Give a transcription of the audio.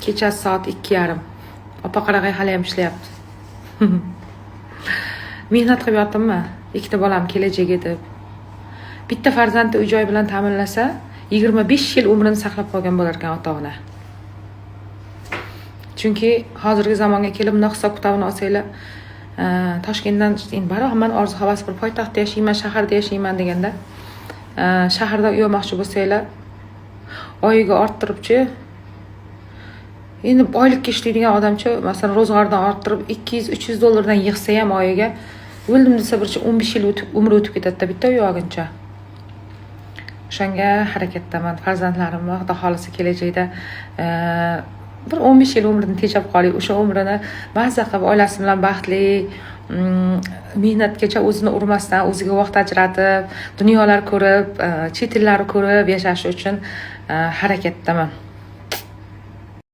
Kechasi soat 2:30, opa qarag'ay haliyam ishlayapti. Mehnat qilib yotibman ikkita bolam kelajagi deb. Bitta farzandni uy joy bilan ta'minlasa, 25 yil umrini saqlab qolgan bo'lar ekan ota ona. Chunki hozirgi zamonga kelib bundoq hisob kitobini olsanglar, Toshkentdan endi baribir hammani orzu havasi bir poytaxtda yashayman, shaharda yashayman deganda, shaharda uy olmoqchi bo'lsanglar, oyiga orttiribchi, endi oylikka ishlaydigan odamchi, masalan, ro'zg'ordan orttirib 200-300 dollardan yig'sa ham oyiga, o'ldim desa, bir 15 yil o'tib, umri o'tib ketadida bitta uy olguncha. O'shanga harakatdaman. Farzandlarimni, xudo xohlasa, kelajakda bir 15 yil umrini tejab qolay, o'sha umrini maza qilib, oilasi bilan baxtli, mehnatgacha o'zini urmasdan, o'ziga vaqt ajratib, dunyolar ko'rib, chet ellarni ko'rib yashashi uchun harakatdaman.